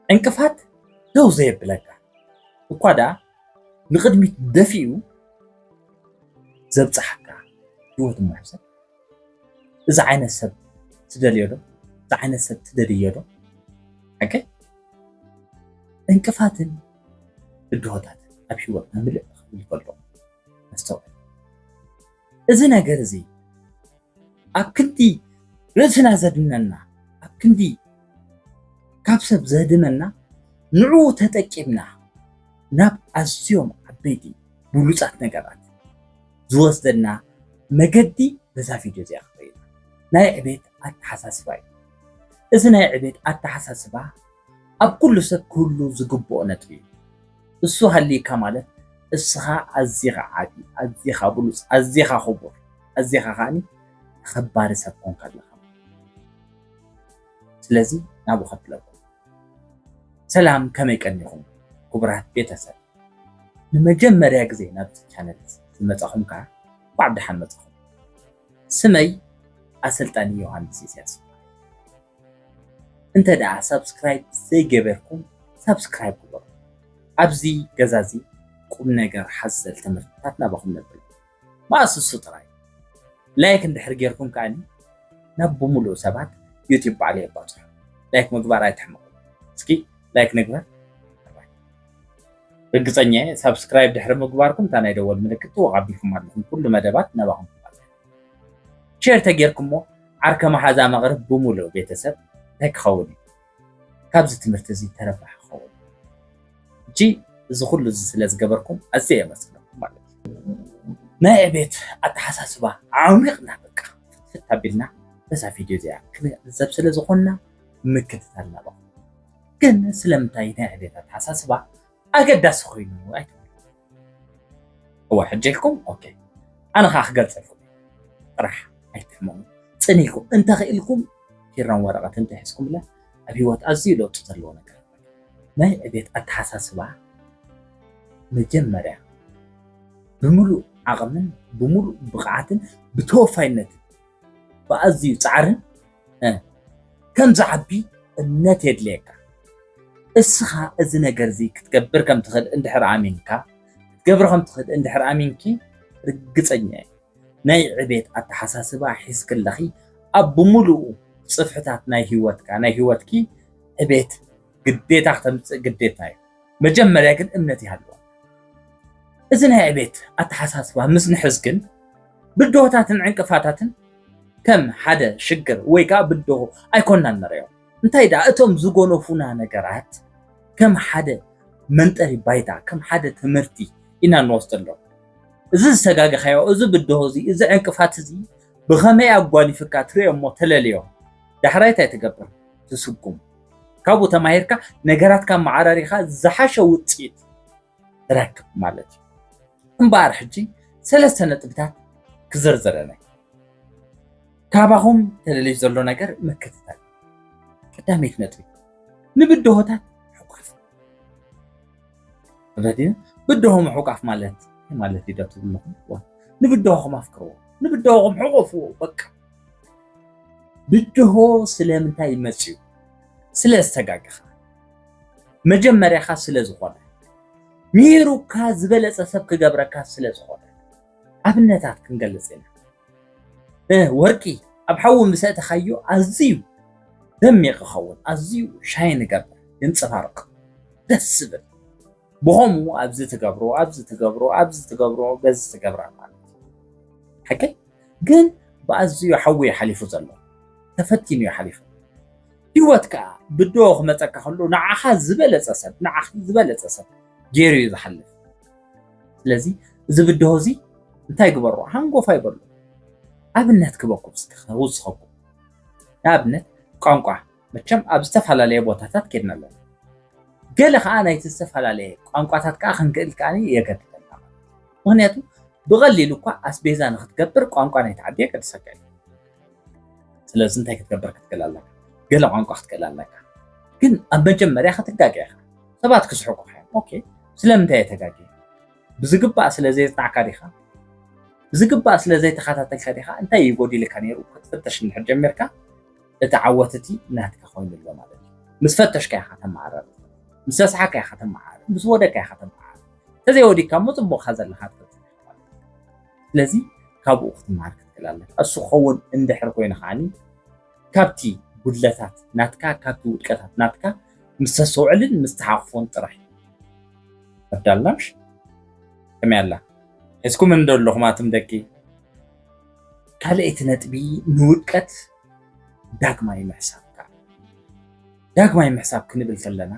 ዕንቅፋት ደው ዘየብለካ፣ እኳ ደኣ ንቕድሚት ደፊኡ ዘብጽሓካ ህይወት እሞ ሕሰብ። እዚ ዓይነት ሰብ ትደልዮ ዶ? እዚ ዓይነት ሰብ ትደልዮ ዶ? ሓቀይ? ዕንቅፋትን ብድሆታትን ኣብ ህይወትና ምልእ ክብል ከሎ ነስተውዕል። እዚ ነገር እዚ ኣብ ክንዲ ርእስና ዘድነና፣ ኣብ ክንዲ ካብ ሰብ ዘድነና፣ ንዕኡ ተጠቂምና ናብ ኣዝዮም ዓበይቲ ብሉጻት ነገራት ዝወስደና መገዲ በዛ ቪድዮ እዚኣ ክርእየና። ናይ ዕቤት ኣተሓሳስባ እዩ። እዚ ናይ ዕቤት ኣተሓሳስባ ኣብ ኩሉ ሰብ ክህሉ ዝግብኦ ነጥቢ እዩ። እሱ ሃልይካ ማለት እስኻ ኣዚኻ ዓቢ፣ ኣዚኻ ብሉጽ፣ ኣዚኻ ክቡር፣ ኣዚኻ ከኣኒ ተኸባሪ ሰብ ኮንካ ኣለኻ። ስለዚ ናብኡ ከብለኩም። ሰላም፣ ከመይ ቀኒኹም ክቡራት ቤተሰብ? ንመጀመርያ ግዜ ናብዚ ቻነል ዝመጻኹም ከኣ እንኳዕ ብደሓን መጻኹም። ስመይ ኣሰልጣኒ ዮሃንስ ኢሳያስ ይበሃል። እንተ ደኣ ሳብስክራይብ ዘይገበርኩም ሳብስክራይብ ግበሩ። ኣብዚ ገዛ እዚ ቁም ነገር ሓዘል ትምህርትታት ናባኹም ነብል። መኣስ እሱ ጥራይ። ላይክ እንድሕር ጌርኩም ከኣኒ ናብ ብምሉእ ሰባት ዩቲዩብ ባዕሉ የባጽሖ። ላይክ ምግባር ኣይትሕመቑ። እስኪ ላይክ ንግበር። ርግጸኛ እየ ሳብስክራይብ ድሕሪ ምግባርኩም እታ ናይ ደወል ምልክት ትወቕ ኣቢልኩም ኣለኹም ኩሉ መደባት ናባኹም ትመጽእ። ሼር ተጌርኩሞ ዓርከ መሓዛ መቕርብ ብምሉእ ቤተሰብ እንታይ ክኸውን እዩ? ካብዚ ትምህርቲ እዚ ተረባሒ ክኸውን። ሕጂ እዚ ኩሉ እዚ ስለ ዝገበርኩም ኣዝየ የመስግነኩም ማለት እዩ። ናይ ዕቤት ኣተሓሳስባ ዓሚቕና በቃ ፍትፍት ኣቢልና በዛ ቪድዮ እዚኣ ክንዕዘብ ስለ ዝኾንና ምክትታል ናባኹም። ግን ስለምንታይ ናይ ዕቤት ኣተሓሳስባ ኣገዳሲ ኮይኑ ኣይትብሉ? እወ ሕጂ ኢልኩም ኦኬ። ኣነ ኸዓ ክገልጸልኩም ጥራሕ ኣይትሕመሙ። ጽን ኢልኩም እንተኽኢልኩም ኪራን ወረቐትን እንተሒዝኩምለ ኣብ ህይወት ኣዝዩ ለውጢ ዘለዎ ነገር። ናይ ዕቤት ኣተሓሳስባ መጀመርያ ብምሉእ ዓቕምን ብምሉእ ብቕዓትን ብተወፋይነትን ብኣዝዩ ጻዕርን እ፣ ከም ዝዓቢ እምነት የድልየካ። እስኻ እዚ ነገር እዚ ክትገብር ከም ትኽእል እንድሕር ኣሚንካ፣ ክትገብር ከም ትኽእል እንድሕር ኣሚንኪ ርግጸኛ እየ። ናይ ዕቤት ኣተሓሳስባ ሒዝክለኺ ኣብ ብምሉኡ ጽፍሕታት ናይ ህይወትካ፣ ናይ ህይወትኪ ዕቤት ግዴታ ክተምጽእ ግዴታ እዩ። መጀመርያ ግን እምነት ይሃልዋ። እዚ ናይ ዕቤት ኣተሓሳስባ ምስ ንሕዝ ግን ብድሆታትን ዕንቅፋታትን ከም ሓደ ሽግር ወይ ከዓ ብድሆ ኣይኮናን ንሪኦ። እንታይ ደኣ እቶም ዝጎነፉና ነገራት ከም ሓደ መንጠሪ ባይታ፣ ከም ሓደ ትምህርቲ ኢና ንወስደሎም። እዚ ዝተጋገኻዮ፣ እዚ ብድሆ እዚ፣ እዚ ዕንቅፋት እዚ ብኸመይ ኣጓኒፍካ ትሪኦ እሞ ተለልዮ። ዳሕራይ እንታይ ትገብር? ትስጉም። ካብኡ ተማሂርካ ነገራትካ መዓራሪኻ ዝሓሸ ውፅኢት ትረክብ ማለት እዩ። እምበኣር ሕጂ ሰለስተ ነጥብታት ክዝርዝረናይ። ካባኹም ተደልዩ ዘሎ ነገር ምክትታል። ቀዳመይቲ ነጥቢ፣ ንብድሆታት ሕቋፍ። ረዲና ብድሆ ምሕቋፍ ማለት እንታይ ማለት እዩ ዶ ትብሉ ኣለኹም? ዋ፣ ንብድሆኹም ኣፍቅርዎ፣ ንብድሆኹም ሕቆፍዎ። በቃ ብድሆ ስለምንታይ ይመጽእ እዩ? ስለ ዝተጋገኻ፣ መጀመርያኻ ስለ ዝኾነ፣ ምሂሩካ ዝበለጸ ሰብ ክገብረካ ስለ ዝኾነ። ኣብነታት ክንገልጽ ኢና። እ፣ ወርቂ ኣብ ሓዊ ምስ ኣእተኻዮ ኣዝዩ ደሚቕ ይኸውን፣ ኣዝዩ ሻይን ይገብር፣ የንጸባርቕ፣ ደስ ዝብል። ብኸምኡ ኣብዚ ትገብሮ፣ ኣብዚ ትገብሮ፣ ኣብዚ ትገብሮ፣ በዚ ትገብራ ማለት እዩ። ሓቀይ? ግን ብኣዝዩ ሓዊ እዩ ሓሊፉ ዘሎ። ተፈቲኑ እዩ ሓሊፉ። ህይወት ከኣ ብድሆ ክመጸካ ከሎ ንዓኻ ዝበለጸ ሰብ፣ ንዓኺ ዝበለጸ ሰብ ገይሩ እዩ ዝሓልፍ። ስለዚ እዚ ብድሆ እዚ እንታይ ግበሮ? ሃንጎፋይ በሎ። ኣብነት ክበኩም እስኪ፣ ክውስኸኩም። ንኣብነት ቋንቋ፣ መቸም ኣብ ዝተፈላለየ ቦታታት ኬድና ኣለና። ገለ ከኣ ናይቲ ዝተፈላለየ ቋንቋታት ከኣ ክንክእል ከኣ የገድደና ማለት እዩ። ምኽንያቱ ብቐሊሉ እኳ ኣስቤዛ ንኽትገብር ቋንቋ ናይቲ ዓዲ የገድሰካ እዩ። ስለዚ እንታይ ክትገብር ክትክእል ኣለካ? ገለ ቋንቋ ክትክእል ኣለካ። ግን ኣብ መጀመርያ ክትጋገ ኢኻ። ሰባት ክስሕቁኻ እዮም። ኦኬ፣ ስለምንታይ እየ ተጋግየ? ብዝግባእ ስለ ዘየጽናዕካ ዲኻ? ብዝግባእ ስለ ዘይተኸታተልካ ዲኻ? እንታይ እዩ ጎዲልካ ነይሩ? ክትፍተሽ እንድሕር ጀሚርካ፣ እቲ ዓወት እቲ ናትካ ኮይኑ ኣሎ ማለት እዩ። ምስ ፈተሽካ ኢኻ ተመዓራሪ። ምስ ሰስሓካ ኢኻ ተመዓር፣ ምስ ወደካ ኢኻ ተመዓር። ተዘይወዲካ እሞ ጽቡቕካ ዘለኻ ትፈልጥ ኢኻ ማለት እዩ። ስለዚ ካብኡ ክትመሃር ክትክእል ኣለካ። እሱ ክኸውን እንድሕር ኮይኑ ከዓኒ ካብቲ ጉድለታት ናትካ፣ ካብቲ ውድቀታት ናትካ ምስ ተስተውዕልን ምስ ተሓቑፎን ጥራሕ እዩ። ወዳላምሽ ከመይ ኣላ? ሒዝኩም እንዶ ኣለኹም ኣቱም ደቂ። ካልኣይቲ ነጥቢ፣ ንውድቀት ዳግማይ ምሕሳብካ። ዳግማይ ምሕሳብ ክንብል ከለና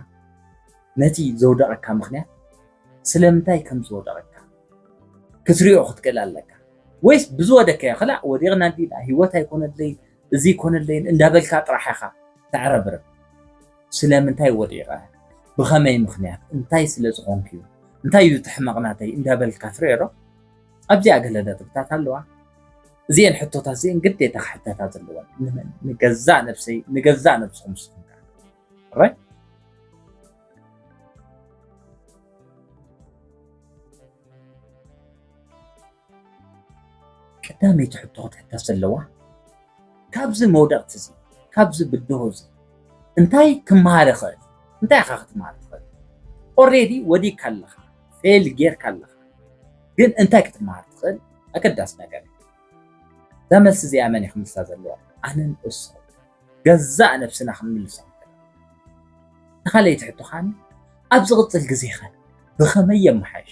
ነቲ ዘውደቐካ ምኽንያት ስለምንታይ ከም ዝወደቐካ ክትሪኦ ክትክእል ኣለካ። ወይስ ብዝወደካዮ ክላእ ወዲቕና እንዲና፣ ህይወት ኣይኮነለይ፣ እዚ ኣይኮነለይን እንዳበልካ ጥራሕ ኢኻ ተዕረብርብ። ስለምንታይ ወዲቐ? ብኸመይ ምኽንያት? እንታይ ስለ ዝኾንኩ እዩ? እንታይ እዩ እቲ ሕመቕ ናተይ? እንዳበልካ ትሪኦ ዶ? ኣብዚኣ ገለ ነጥብታት ኣለዋ። እዚኤን ሕቶታት እዚኤን ግዴታ ክሕተታ ዘለወን። ንመን? ንገዛእ ነብሰይ፣ ንገዛእ ነብስኹም ንስኹም ከኣ። ራይት? ቀዳመይቲ ሕቶ ክትሕተት ዘለዋ፣ ካብዚ መውደቕቲ እዚ፣ ካብዚ ብድሆ እዚ እንታይ ክመሃር እኽእል? እንታይ ኢኻ ክትመሃር ትኽእል? ኦልሬዲ ወዲቕካ ኣለኻ፣ ፌል ጌርካ ኣለኻ። ግን እንታይ ክትመሃር ትኽእል? ኣገዳሲ ነገር እዩ። እዛ መልሲ እዚኣ መን እዩ ክምልሳ ዘለዎ? ኣነን እሱ። ገዛእ ነብስና ክንምልሶ ንኽእል። እቲ ካልኣይቲ ሕቶ ከኣ፣ ኣብ ዝቕጽል ግዜኸ ብኸመይ የመሓይሽ?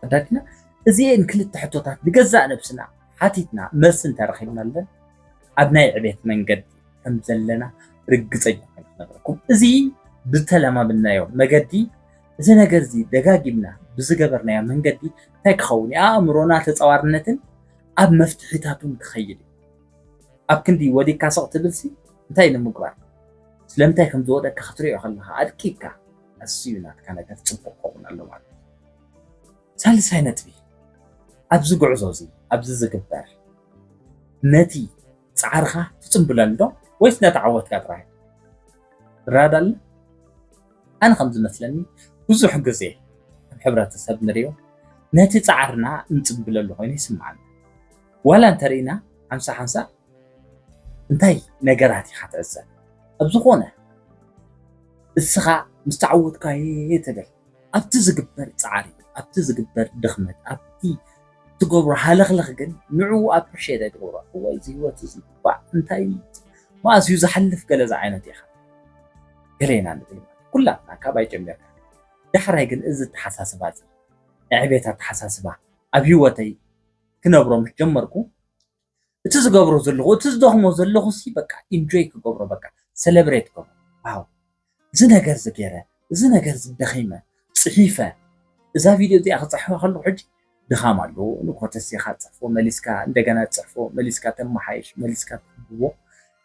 ተረዲእና? እዚኤን ክልተ ሕቶታት ንገዛእ ነብስና ሓቲትና መልሲ እንተረኺብናለን፣ ኣብ ናይ ዕቤት መንገዲ ከም ዘለና ርግጸኛ ኮይነ ክነግረኩም። እዚ ብተለማምድናዮ መገዲ፣ እዚ ነገር እዚ ደጋጊምና ብዝገበርናዮ መንገዲ እንታይ ክኸውን እዩ? ኣእምሮና ተጻዋርነትን ኣብ መፍትሒታቱን ክኸይድ እዩ። ኣብ ክንዲ ወዲቅካ ስቕ ትብልሲ እንታይ ንምግባር? ስለምንታይ ከም ዝወደቅካ ክትሪኦ ከለኻ ኣድቂቅካ፣ ኣዝዩ ናትካ ነገር ጽቡቕ ክኸውን ኣሎ ማለት እዩ። ሳልሳይ ነጥቢ፣ ኣብዚ ጉዕዞ እዚ፣ ኣብዚ ዝግበር፣ ነቲ ጻዕርኻ ትጽምብለሉ ዶ ወይስ ነቲ ዓወትካ ጥራይ? ይረዳል? ኣነ ከም ዝመስለኒ፣ ብዙሕ ግዜ ኣብ ሕብረተሰብ ንሪኦ፣ ነቲ ጻዕርና እንጽምብለሉ ኮይኑ ይስምዓኒ። ዋላ እንተርኢና፣ ሓንሳ ሓንሳ እንታይ ነገራት ኢኻ ትዕዘብ? ኣብ ዝኾነ እስኻ ምስ ተዓወትካዮ ትብል፣ ኣብቲ ዝግበር ጻዕሪ፣ ኣብቲ ዝግበር ድኽመት፣ ኣብቲ ትገብሮ ሃለኽለኽ ግን ንዕኡ ኣፕሪሼት ኣይትገብሮ። እወ፣ እዚ ህይወት እዚ ባዕ እንታይ መኣስ እዩ ዝሓልፍ ገለ ዝዓይነት ኢኻ። ገለ ኢና ንብል ማለት ኩላትና ካባይ ጀሚርካ። ዳሕራይ ግን እዚ ኣተሓሳስባ እዚ፣ ናይ ዕቤት ኣተሓሳስባ ኣብ ህይወተይ ክነብሮ ምስ ጀመርኩ፣ እቲ ዝገብሮ ዘለኹ፣ እቲ ዝደኽሞ ዘለኹ ሲ በቃ ኢንጆይ ክገብሮ፣ በቃ ሰለብሬት ክገብሮ። ዋው፣ እዚ ነገር እዚ ገይረ፣ እዚ ነገር እዚ ደኺመ፣ ጽሒፈ፣ እዛ ቪድዮ እዚኣ ክጽሕፋ ከለኹ ሕጂ ድኻም ኣለዎ። ንኮተስ ኢኻ ትጽሕፎ፣ መሊስካ እንደገና ትጽሕፎ፣ መሊስካ ተመሓይሽ፣ መሊስካ ተንብቦ።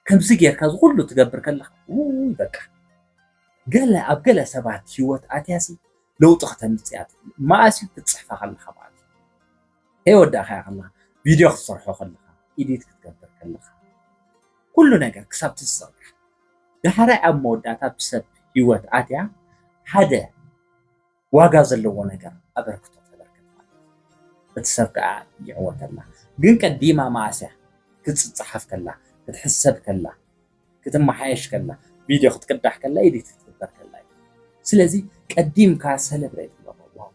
ከምዚ ጌርካ እዚ ኩሉ ትገብር ከለኻ፣ ውይ በቃ ገለ ኣብ ገለ ሰባት ህይወት ኣትያሲ ለውጢ ከተምጽእ እያ ትኽእል። መኣስ እዩ ክትጽሕፋ ከለኻ ማለት እዩ። ከይወዳእካያ ከለኻ፣ ቪድዮ ክትሰርሖ ከለኻ፣ ኢዲት ክትገብር ከለኻ፣ ኩሉ ነገር ክሳብ ትዝርጋሕ። ዳሕራይ ኣብ መወዳእታ ብሰብ ህይወት ኣትያ ሓደ ዋጋ ዘለዎ ነገር ኣበርክቶ ተበርክት ማለት እዩ። እቲ ሰብ ከኣ ይዕወተላ። ግን ቀዲማ መኣስ እያ ክትጽሓፍ ከላ፣ ክትሕሰብ ከላ፣ ክትመሓየሽ ከላ፣ ቪድዮ ክትቅዳሕ ከላ፣ ኤዲት ክትግበር ከላ እዩ። ስለዚ ቀዲምካ ሰለብሬት ግበሮ። ዋው፣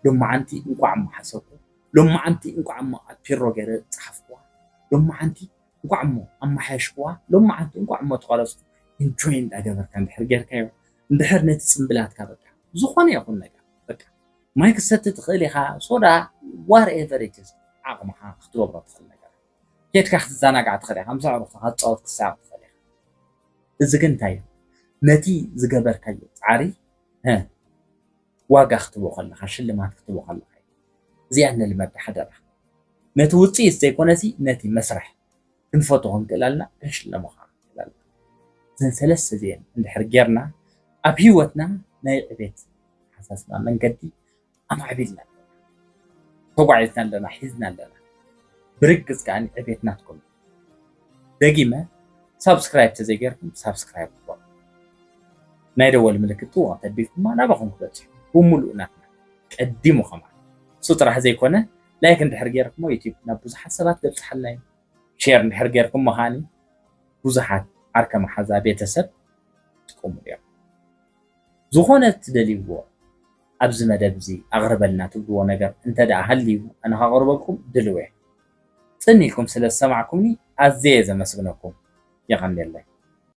ሎማዓንቲ እንቋዕ እሞ ሓሰብኩ፣ ሎማዓንቲ እንቋዕ እሞ ኣብ ፒሮ ገይረ ጸሓፍኩዋ፣ ሎማዓንቲ እንቋዕ እሞ ኣመሓየሽኩዋ፣ ሎማዓንቲ እንቋዕ እሞ ተቓለስኩ። ኢንጆይ እንዳገበርካ እንድሕር ጌርካዮ፣ እንድሕር ነቲ ጽምብላትካ በቃ፣ ዝኾነ ይኹን ነገር፣ በቃ፣ ማይ ክትሰቲ ትኽእል ኢኻ፣ ሶዳ፣ ዋትኤቨር ኢት ኢዝ፣ ዓቕምኻ ክትገብሮ ትኽእል ነገር። ኬድካ ክትዘናጋዕ ትኽእል ኢኻ፣ ምስ ኣዕሩኽትኻ ክትጻወት ክትስሕቕ ትኽእል ኢኻ። እዚ ግን እንታይ እዩ? ነቲ ዝገበርካዮ ጻዕሪ፣ እ፣ ዋጋ ክትቦ ከለኻ፣ ሽልማት ክትቦ ከለኻ እዩ። እዚኣ ንልመዳ ሓደራ። ነቲ ውጽኢት ዘይኮነሲ፣ ነቲ መስርሕ ክንፈቶ ክንክእል ኣለና፣ ክንሽለሞ ከኣ ክንክእል ኣለና። እዘን ሰለስተ እዚኤን እንድሕር ጌርና፣ ኣብ ህይወትና ናይ ዕቤት ሓሳስና መንገዲ ኣማዕቢልና ኣለና። ተጓዒዝና ኣለና፣ ሒዝና ኣለና። ብርግጽ ከኣ ዕቤት ናትኩም እዩ። ደጊመ፣ ሳብስክራይብ ተዘይገርኩም፣ ሳብስክራይብ ግበሩ። ናይ ደወል ምልክት ጥወቕ ተቢልኩማ ናባኹም ክበጽሕ ብምሉእ ናትና ቀዲሙ ከማን። እሱ ጥራሕ ዘይኮነ፣ ላይክ እንድሕር ገይርኩሞ፣ ዩቲዩብ ናብ ብዙሓት ሰባት ገብጽሓልና እዩ። ሼር እንድሕር ገይርኩሞ ከኣኒ፣ ብዙሓት ዓርከ መሓዛ ቤተሰብ ይጥቀሙ እዮም። ዝኾነ እትደልይዎ ኣብዚ መደብ እዚ ኣቕርበልና ትብልዎ ነገር እንተ ደኣ ሃልዩ፣ ኣነ ከቕርበልኩም ድልው እየ። ጽን ኢልኩም ስለ ዝሰማዕኩምኒ ኣዝየ እየ ዘመስግነኩም። የቐንየለይ።